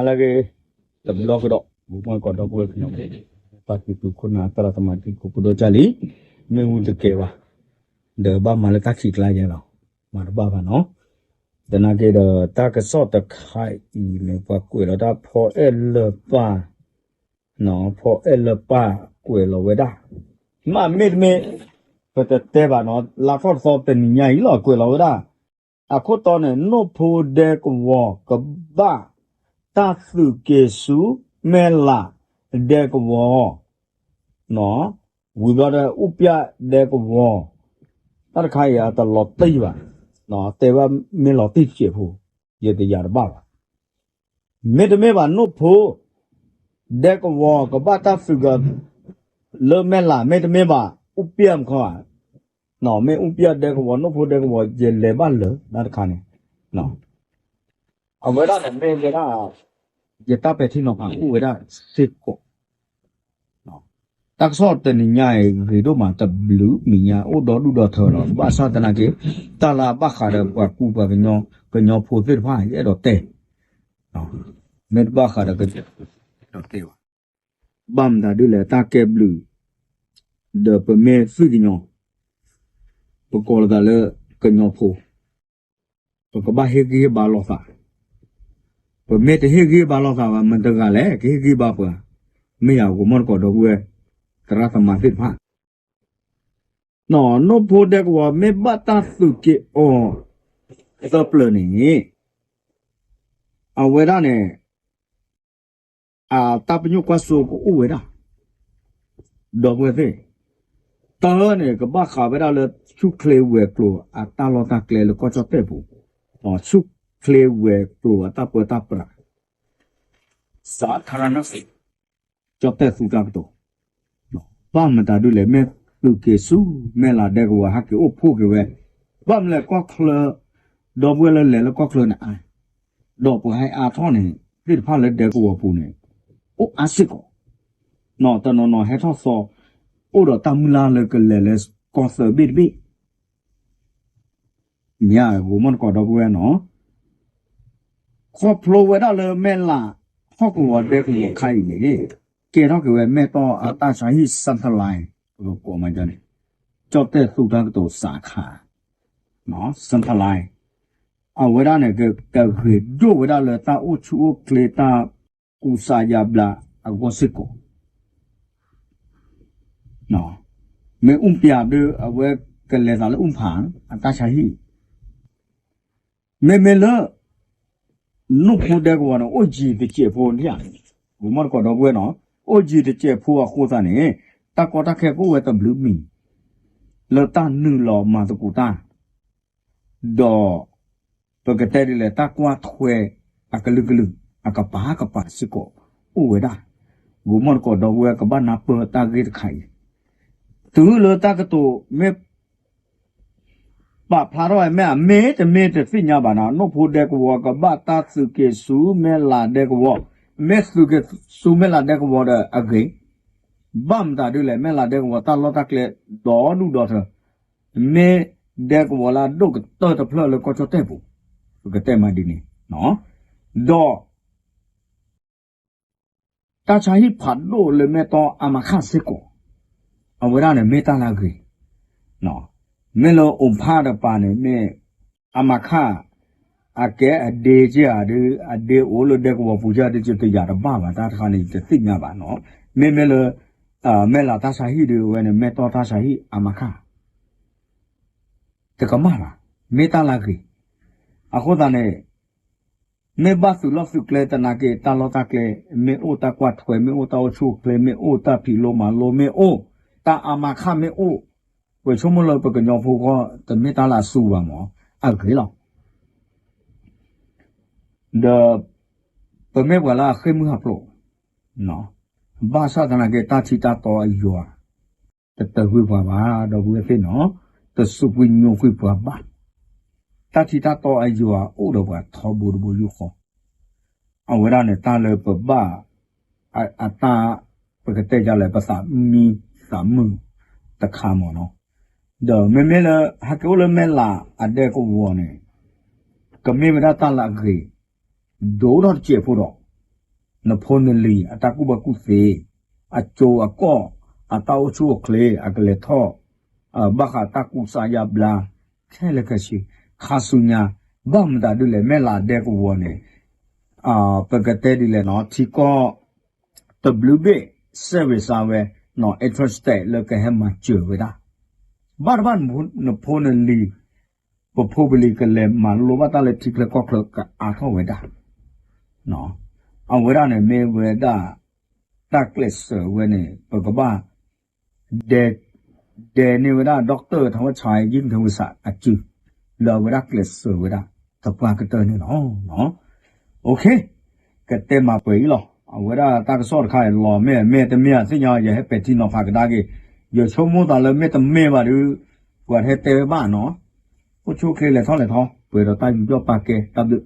လၢဂ့ၤ တဘျီကဒီး ဂီၤမီၢ်ကိးဒီပုၢ်ဝဲၢ်ကညီဖိ ပၢ်ကံၢ်သူခိၣ်နၢ်သရၣ်သမါတံၤဖိကဒိၣ်ကၢ်လံ, မ့ၢ်ဝံၤတကဲဘၣ်, ဒီးဘၣ်မၤလၢတၢ်ခံးကျါယဲလီၤ, မၤတဘၣ်ဘၣ်နီၤ, သနာ်က့ဒီး တၢ်ကစီၣ်တခါအံၤန့ၣ် ပှၤကွဲးလီၤတၢ်ဖီအဲၣ်လၢပၢ် ဖီအဲၣ်လၢပၢ်ကွဲးလီၤဝဲဒၣ်, မ့မ့ၢ်တမ့ၢ် ပတတဲဘၣ်နီၤ လါထီၣ်သီတနံၤညါအံၤလီၤ ကွဲးလီၤဝဲဒၣ်, အခိၣ်တီန့ၣ် နိၣ်ဖိဒဲကဝီၤကဘၣ်တၢ်သုးက့ၤဆူ မဲၢ်လးဒဲကဝီၤ ဝံၤဘျီဒီး အူပျၢ်ဒဲကဝီၤ, တၢ်တခါအံၤအတလီၤတံၢ်ဘၣ်, တဲဝဲမ့ၢ်လီၤတံၢ်တစဲးဖိ, ယတယာ်တဘၣ်ဘၣ်, မ့တမ့ၢ်ဘၣ် နိၣ်ဖိဒဲကဝီၤကဘၣ်တၢ်သုးက့ၤ လၢမဲၢ်လး မ့တမ့ၢ်ဘၣ် အူပျၢ်မခီဧါ, မ့ၢ်အူပျၢ်ဒဲကဝီၤ နိၣ်ဖိဒဲကဝီၤ ယလဲၤဘၣ်လၢာ်တၢ်တခါန့ၣ်, အဝဲဒၣ်န့ၣ်မ့ၢ်ဝဲဒၣ် ယတၢ်ပဲာ်ထံနီၤဖးအိၣ်ဝဲဒၣ်စ့ၢ်ကီး တၢ်ကစီၣ်တနံၤညါအံၤ ဂ့ၤဒိၣ်မး တဘျုးမံၤညါ အိၣ်ဒီဒူၣ်ဒီထၢလီၤ. ဘၣ်ဆၣ်သနာ်က့ တၢ်လၢအဘၣ်ဃးဒီးပှၤကူပှၤကညီ ကညီဖိသ့ၣ်တဖၣ် ယအဲၣ်ဒိးတဲ, မ့ၢ်တဘၣ်ဃးဒီးကညီဖိ အဲၣ်ဒိးတဲဘၣ်. ဘၣ်မတၤဒ်လဲၣ် တၢ်ကဲဘျုး ဒီးပမ့ၢ်သုးကညီ ပကိးလီၤသးလၢကညီဖိ ပကဘၣ်ဟ့ၣ်ဂံၢ်ဟ့ၣ်ဘါလိာ်သး, ပမ့ၢ်တဟ့ၣ်ဂံၢ်ဟ့ၣ်ဘါလိာ်သးဘၣ် မတဂၤလဲၣ် ကဟ့ၣ်ဂံၢ်ဘါပှၤ, မ့ၢ်ယၤ ဂီၤမီၢ်တကိးဒီပုၢ်ဝဲၢ် သရၣ်သမါသ့ၣ်တဖၣ်, နိၣ်ဖိဒဲကဝီၤ မ့ၢ်ဘၣ်တၢ်သုးက့ၤအီၤ သၢပျၢၤန့ၣ် အဝဲဒၣ်န့ၣ် အတၢ်ပညိၣ်ကွၢ်စိကအိၣ်ဝဲဒၣ်, ဒီပုၢ်ဝဲၢ်သ့ၣ်, တၢ်န့ၣ် ကဘၣ်ဃးဝဲဒၣ်လၢ ဆူၣ်ချ့ဝဲၤကျိၤအတၢ်လီၢ်တၢ်ကျဲလၢကီၢ်ကၠီၣ်တဲၣ်ပူၤ, ဆူၣ်ချ့ဝဲၤကျိၤအတၢ်ပၢတၢ်ပြး စးထရနၢ်စ့ၣ် ကၠီၣ်တဲၣ်သူတၢ်ကတိၤ, ဘၣ်မတၤဒ်လဲၣ် မ့ၢ်သုးက့ၤဆူ မဲၢ်လးဒဲကဝီၤ ဟဲက့ၤအိၣ်ဖှိၣ်က့ၤဝဲ, ဘၣ်မနုၤလဲၣ် ကီၢ်ချၢ ဒီပုၢ်ဝဲၢ်လၢလဲၤလၢကီၢ်ချၢန့ၣ်အါ, ဒီးပှၤဟဲအါထီၣ်န့ၣ် သ့ၣ်တဖၣ်လၢဒဲကဝီၤပူၤန့ၣ် အိၣ်အါစ့ၢ်ကီး, တနီၤနီၤဟဲထီၣ်သီ အိၣ်ဒီးတၢ်မုၢ်လၢ်လၢကလဲၤလၢကီၢ်သၢဘ့ၣ်တဘ့ၣ် မ့ၢ်ဧါ ဂီၤမီၢ်တကိးဒီပုၢ်ဝဲၢ်နီၤ, ခီဖျိဝဲဒၣ်လၢမဲၢ်လး ဟီၣ်ကဝီၤဒဲကဝီၤခါအံၤန့ၣ် ကဲထီၣ်က့ၤဝဲ မဲၢ်တီၢ်အတၢ်ဆါဟံၣ် Central Line ပကကိးမးန့ၣ် ကၠီၣ်တဲၣ်သူတၢ်ကတိၤစးခါ Central Line အဝဲဒၣ်န့ၣ် ကဂ့ၤဒိၣ်ဝဲဒၣ်လၢတၢ်အိၣ်ဆူၣ်အိၣ်ချ့ တၢ်ကူစါယါဘျါအဂီၢ်စ့ၢ်ကီး မ့ၢ်အူပျၢ်ဒီး အဝဲကလဲၤသးလၢအူဖး အတၢ်ဆါဟံၣ်, မ့မ့ၢ်လၢ နိၣ်ဖိဒဲကဝီၤန့ၣ် အိၣ်ယံၤတစဲးဖိန့ၣ်ဧါ, ဂီၤမီၢ်တကိးဒီပုၢ်ဝဲၢ်နီၤ, အိၣ်ယံၤတစဲးဖိအဃိသတးန့ၣ် တၢ်ကီတၢ်ခဲကအိၣ်ဝဲတဘျုးမံၤ လၢတၢ်နုာ်လီၤမၤသကိးတၢ် ဒီး ပကတဲဒ်လဲၣ် တၢ်ကွၢ်ထွဲအကလုာ်ကလုာ် အကပၤကပၤစ့ၢ်ကီး အိၣ်ဝဲဒၣ်, ဂီၤမီၢ်တကိးဒီပုၢ်ဝဲၢ်ကဘၣ်နၢ်ပၢၢ်တၢ်ဂ့ၢ်တခါအံၤ, တုၤလၢတၢ်ကတိၤမ့ၢ် ပာ်ဖျါထီၣ်ဝဲမ့ၢ်အမ့ၢ်တမ့ၢ်တသ့ၣ်ညါဘၣ်နီၤ, နိၣ်ဖိဒဲကဝီၤကဘၣ်တၢ်သုးက့ၤဆူ မဲၢ်လးဒဲကဝီၤ, မ့ၢ်သုးက့ၤဆူမဲၢ်လးဒဲကဝီၤဒီးအဂ့ၤ, ဘၣ်မတၤဒ်လဲၣ် မဲၢ်လးဒဲကဝီၤတၢ်လီၢ်တၢ်ကျဲဒီဒူၣ်ဒီထၢ မ့ၢ်ဒဲကဝီၤလၢအဒိၣ်ကတၢၢ်တဖျၢၣ်လၢကီၢ်ကၠီၣ်တဲၣ်ပူၤ, ပကတဲမးဒ်န့ၣ်, ဒီး တၢ်ဆါဟံၣ်ဖးဒိၣ်လၢမဲၢ်တီၢ်အါမးခးစ့ၢ်ကီး, အဝဲဒၣ်န့ၣ်မ့ၢ်တၢ်လၢအဂ့ၤ, မ့ၢ်လၢအိၣ်ဖးတပၤန့ၣ် မ့ၢ်အါမးခး အကဲအဒ့ကဲဧါဒီး အဒ့အိၣ်လၢဒဲကဝီၤပူၤကဲဒီး ယတယာ်တဘၣ်ဘၣ် တၢ်တခါန့ၣ် ယတသ့ၣ်ညါဘၣ်နီၤ, မ့မ့ၢ်လၢ မဲၢ်လးတၢ်ဆါဟံၣ်ဒီး အဝဲန့ၣ် မဲၢ်တီၢ်တၢ်ဆါဟံၣ်အါမးခး တကမၣ်ဘၣ်, မ့ၢ်တၢ်လၢအဂ့ၤ, အဃိသတးန့ၣ် မ့ၢ်ဘၣ်သုးလီၢ်သုးကျဲသနာ်က့ တၢ်လီၢ်တၢ်ကျဲ မ့ၢ်အိၣ်တၢ်ကွၢ်ထွဲ မ့ၢ်အိၣ်တၢ်အိၣ်ဆူၣ်အိၣ်ချ့ မ့ၢ်အိၣ်တၢ်ဖံးလိမၤလိ မ့ၢ်အိၣ်တၢ်အါမးခး မ့ၢ်အိၣ်, ပဆိကမိၣ်လၢပကညီဖိဃီ တမ့ၢ်တၢ်လၢအစူၤဘၣ်မး အဂ့ၤလီၤ. ဒီး ပမ့ၢ်ပှၤလၢအဃ့ၢ်မုၢ်ဟးဖျိး, ဘၣ်ဆၣ်သနာ်က့ တၢ်ထံတၢ်တီအယွၤ တတၢၢ်ကွံာ်ပှၤဘၣ် ဒီပုၢ်ဝဲၢ်သ့ၣ်နီၤ, တစူးကွံာ်ညိကွံာ်ပှၤဘၣ်. တၢ်ထံတၢ်တီအယွၤအိၣ်ဒီးပှၤထီဘိတဘိယူၢ်ဃီ, အဝဲဒၣ်န့ၣ် တၢ်လၢပဘၣ် အတၢ် ပကတဲယလဲၣ် ပသးမံသးမုာ်တခါမးနီၤ. ဒီးမ့မ့ၢ်လၢ ဟဲက့ၤအိၣ်လၢမဲၢ်လးအဒဲကဝီၤန့ၣ် ကမ့ၢ်ဝဲဒၣ်တၢ်လၢအဂ့ၤ ဒိၣ်ထီၣ်တစဲးဖိဒီး နဖိနလံၤအတၢ်ကူၣ်ဘၣ်ကူၣ်သ့, အကၠိအကီၢ်, အတၢ်အိၣ်ဆူၣ်အိၣ်ချ့အကလဲၤထီၣ်, ဘၣ်ဃးတၢ်ကူစါယါဘျါ, ခဲလၢာ်ခဲဆ့, ခါဆူညါ, ဘၣ်မတၤဒ်လဲၣ် မ့ၢ်လၢဒဲကဝီၤန့ၣ်, ပကတဲဒ်လဲၣ်နီၤ ထံကီၢ် တဘျုးဘ့ၣ် စဲးရ့းစါဝဲ, နီၤ interest လၢကဟဲမၤစၢၤဝဲဒၣ်, ဘၣ်တဘၣ်နဖိနလံၤ, ပဖိပလံၤကလဲၤမၤလိဘၣ်တၢ်လၢထံချၢကီၢ်ချၢကအါထီၣ်ဝဲဒၣ်, အဝဲဒၣ်န့ၣ်မ့ၢ်ဝဲဒၣ် တၢ်ကျဲးစၢးဝဲန့ၣ် ပကဘၣ် ဒဲးန့ၢ်ဝဲဒၣ် doctor ထီဝဲဆဲး ယံၣ်ထဝံစးအစု လၢအဝဲဒၣ်ကျဲးစၢးဝဲဒၣ် သပှၢ်ကတၢၢ်န့ၣ်လီၤ. ကတဲမၤပှဲၤအံၤလီၤ. အဝဲဒၣ်တၢ်ကစီၣ်တခါအံၤ လီၤမ့ၢ်မ့ၢ်တမ့ၢ်အသ့ၣ်ညါ ယဟဲပဲာ်ထံနီၤဖးကဒါက့ၤ, ယဆိကမိၣ်သးလၢမ့ၢ်တမ့ၢ်ဘၣ်ဒီး ပှၤတဟဲတဲဝဲဘၣ်နီၤ. အိၣ်ဆူၣ်အိၣ်ချ့လဲၤထီၣ်လဲၤထီ ပှဲၤဒီးတၢ်ယူးယီၣ်ပာ်ကဲ တၢ်ဘျုး